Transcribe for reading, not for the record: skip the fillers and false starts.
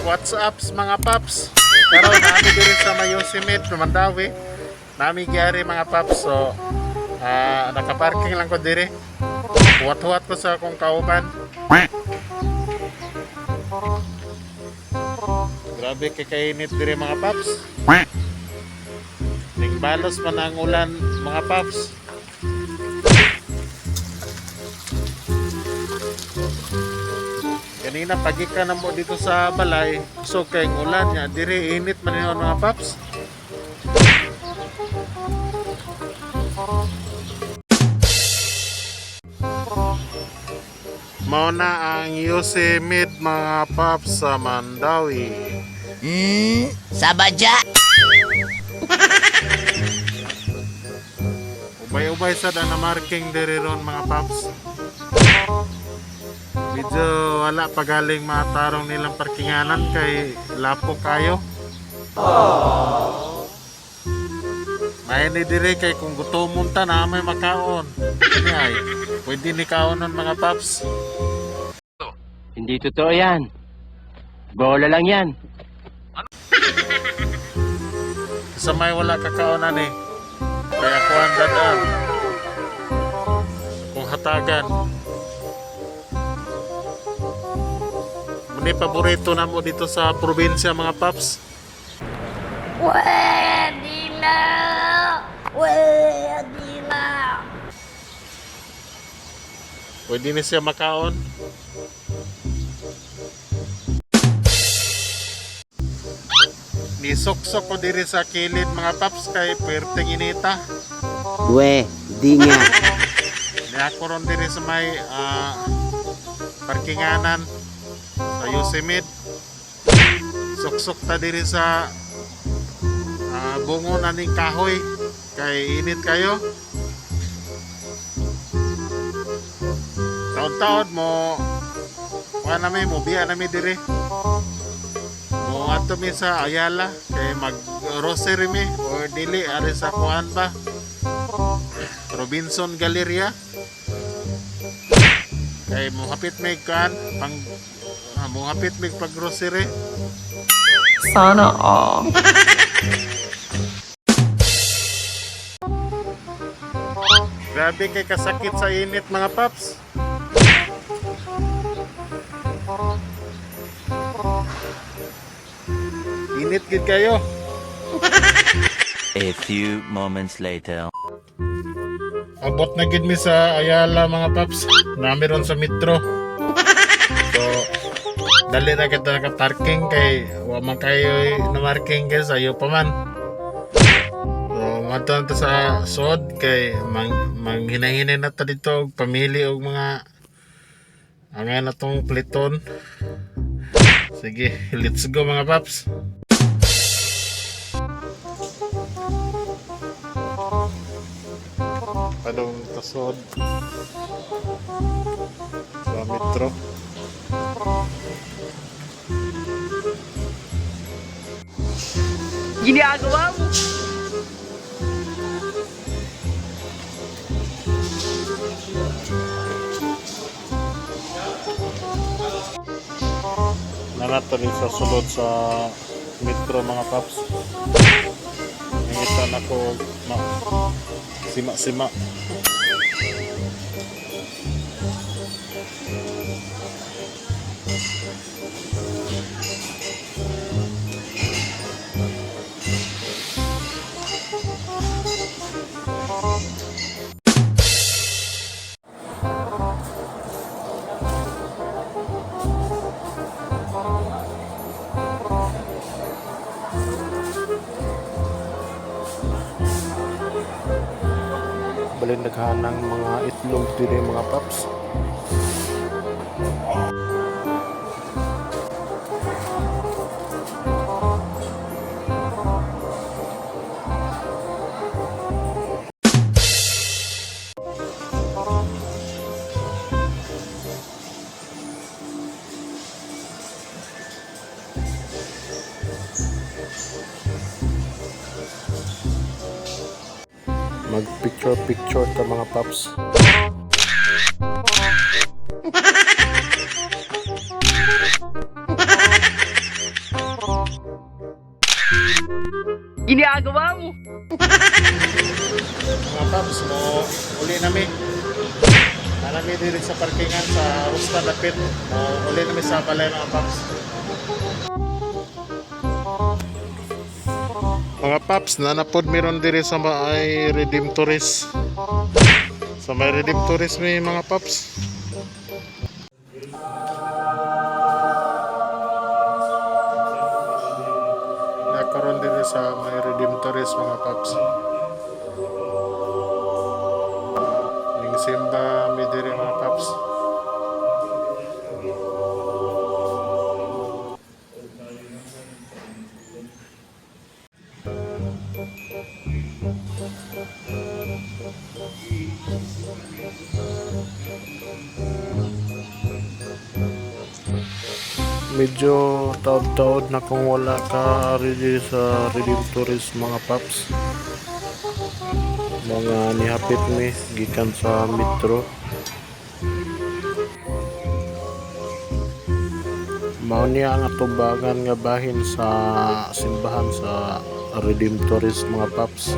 What's up, mga paps? Karon nami diri sa may Yosemite, Mandaue. Nami gyari, mga paps. So nakaparking lang ko diri. Huwat-huwat ko sa akong kauban. Grabe kay kainit diri, mga paps. Ning balos man ang ulan, mga paps. Kanina pagika na mo dito sa balay, so kay ulan nga diri, init man yun, mga paps. Mao na ang Yosemite, mga paps, sa Mandaue. Sabadya! Ubay-ubay sa na marking diri ron, mga paps. Medyo wala pa galing matarong nilang parkinganan kay lapo kayo. May ni dire kay kung gutomon ta na may makaon. Kini ay pwede ni kaonon, mga paps. Hindi totoo yan. Bola lang yan. Sa may wala kakaonan eh. Kaya kuan dadaan. Kung hatagan. Muni paborito na mo dito sa probinsya, mga paps. Pwede na! Pwede na! Pwede ni siya makaon. Nisuksok ko diri sa kilid, mga paps, kay perteng inita. We, di nga. Ni ako ron diri sa may parkinganan sa Yosemite. Suksok ta diri sa bungo na ning kahoy kay init kayo. Taon-taon mo kuha nami, mo biya nami diri. Mo adto mi sa Ayala kay mag grocery mi or dili ari sa kuan ba, Robinson Galleria, kay mohapit may kan pang mohapit may pag grocery. Sana all. Grabe kay kasakit sa init, mga paps. Init gid kayo. A few moments later. Abot na gid mi sa Ayala, mga paps. Nami ron sa metro. So dali na kita naka-parking kay wa man kayo na marking kay sayo pa man. So madto na ta sa sod kay mang manghinahinay na ta dito og pamili og mga angay na tong pliton. Sige, let's go, mga paps. Padong tasod sa metro. Ginagawa mo. Nanatali sa sulod sa metro, mga paps. Nangita na ko ma sima-sima. Balin naghanang mga itlog dire, mga paps. Mag picture picture ka, mga paps. Ginagawa mo. Mga paps, mo uli nami. Nami diri sa parkingan sa Rusta Dapit. Mo uli nami sa balay, mga paps. Mga paps, nanapod meron diri sa may Redemptoris. Sa may Redemptoris may, mga paps. Nakaroon diri sa may Redemptoris, mga paps. Ning simba mi diri, mga paps. Medyo taod-taod na kung wala ka ready sa Redemptoris, mga paps. Mga nihapit mi gikan sa metro. Mao niya ang atubangan nga bahin sa simbahan sa Redemptoris, mga paps.